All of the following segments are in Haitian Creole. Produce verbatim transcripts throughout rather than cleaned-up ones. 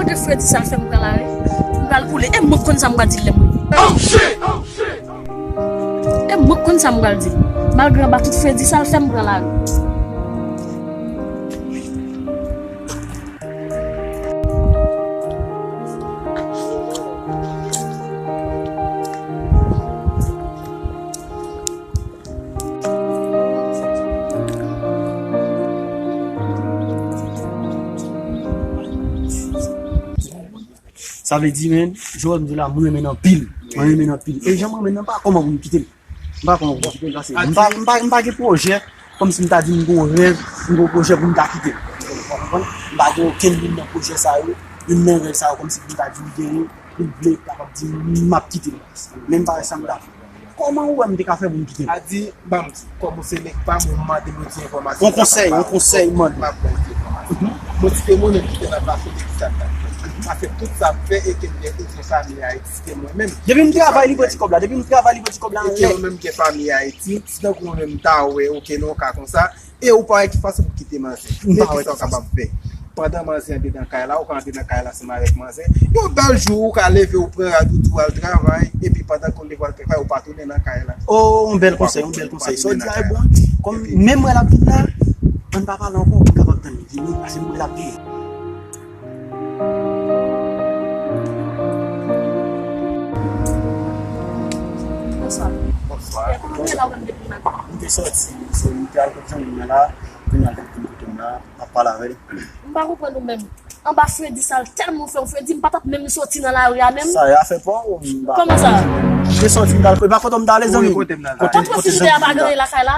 Malgre fredi sa l fè m pran lari, m pral boule. E mwen k konn sa m pral di l lè m rive. E mwen k konn sa m pral di l. Malgre anba tout fredi sa l fè m pran lari. Sa vle di, men, Joel, m di w la, mwen renmen l anpil. Mwen renmen l anpil. E jan mwen renmen l nan, m pa kòman pou m kite l. M pa kòman pou m kite l, paske m pa, m pa, m pa gen pwojè, kòmsi m ta di m gen yon rèv, m gen yon pwojè pou m ta kite l. Ou konprann? M pa gen okenn youn nan pwojè sa yo, youn nan rèv sa yo, kòmsi pou m ta di m genyen, pou m vle kapab di m ap kite l. Men m pa wè sa m ta fè. Kòman ou wè m te ka fè pou m kite l? A di, ban m di, kòm ou se nèg pa m, ou mande m yon ti enfòmasyon. Yon konsèy, yon konsèy, man. M ap ba w ti enfòmasyon. Mwen ti te moun ki te nan pase de ki sa k ap fè. Paske tout sa m fè e ke m gen tout se fanmi Ayiti, se mwen menm. Depi m travay, li pran ti kòb la. Depi m travay, li pran ti kòb la anlè. E ke mwen menm gen fanmi Ayiti, si tankou mwen menm m ta wè, oke, nan yon ka konsa, e ou pa wè ki fason pou kite manzè. Men ki sa w kapab fè? Pandan manzè andedan kay la, ou ka andedan kay la ansanm avèk manzè. Yon bèl jou, ou ka leve, ou pran rad ou tou, al travay, epi pandan ke w leve al travay, ou pa tounen nan kay la. Oh, yon bèl konsèy, yon bèl konsèy. Sa w di a e bon, kòm menm wè l ap vin la, ann pa pale ankò, ou kapab tann li vini, paske m wè l ap vini. Bonswa. Bonswa. E, kòman w ye la, ou menm depi maten? M te sòti, so, m te al kot zanmi m nan la, kounye a l te vin kote m la, m ap pale avè l. M pa konprann ou menm. Anba fredi sa l tèlman fè yon fredi, m pa t ap menm sòti nan lari a menm. Sa e afè pa w, m pa. Kòman sa? M te sòti, m t al kote, pa kote m t ale, zanmi. Kote m nan la. Kote, kote zanmi m nan. Patwon frijidè a pa gen la kay la?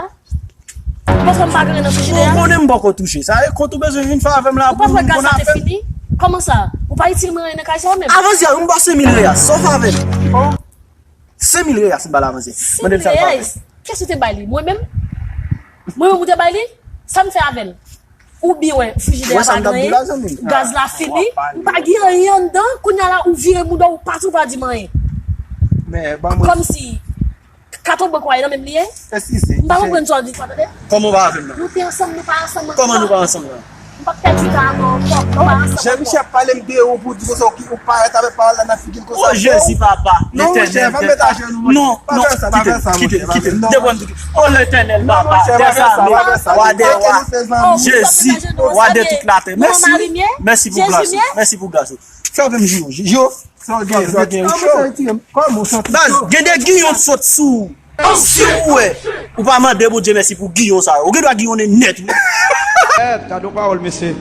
Ou pa kwè m pa gen nan frijidè a? Ou konnen m poko touche. Sa e kont ou bezwen vin fè avè m la pou m konn afè m. Ou pa kwè gaz la te fini? Kòman sa? Ou pa itil mwen anyen nan kay sa ou menm? Avanse a, m ba w senk mil reyal. Sa w fè avè l? Senk mil reyal, si m ba l avanse. Mande m sa l fè avè l. Senk mil reyal? Kiyès ou te bay li? Mwen menm? Mwen menm ou te bay li? Sa m fè avè l? Ou byen wè, frijidè a pa gen anyen, gaz la fini, m pa gen anyen anndan, kounye a la ou vire mouda w pati, ou pa di m anyen. Kòmsi katon bank ou a ye nan men m li ye? M pa konprann sa w di, tande. Kòman w pa avè m nan? Nou te ansanm, nou pa ansanm ankò. Kòman nou pa ansanm nan? M p ap pèdi tan avè w ankò, nou pa ansanm ankò. Jan misye ap pale m de ou pou di konsa ou parèt avèk pawòl la nan figi l konsa. O Jezi, papa, Letènèl, pa fè sa, pa fè sa, pa fè sa, monchè, pa fè sa. Non, non, kite l, kite l, kite l. Devan m di, o Letènèl, papa, dèzame, wa dè wa, Jezi, wa dè tout latè. Mèsi, mèsi pou gras ou, mèsi pou gras ou. Sa w fè m, Jiyo? Jiyo, sa w gen, sa w gen? Baz, gen de giyon k sot sou ou. Si ou wè, ou pa mande Bondye mèsi pou giyon sa yo. Ou gen dwa giyonnen nèt, wi. Gad yon pawòl, mesye.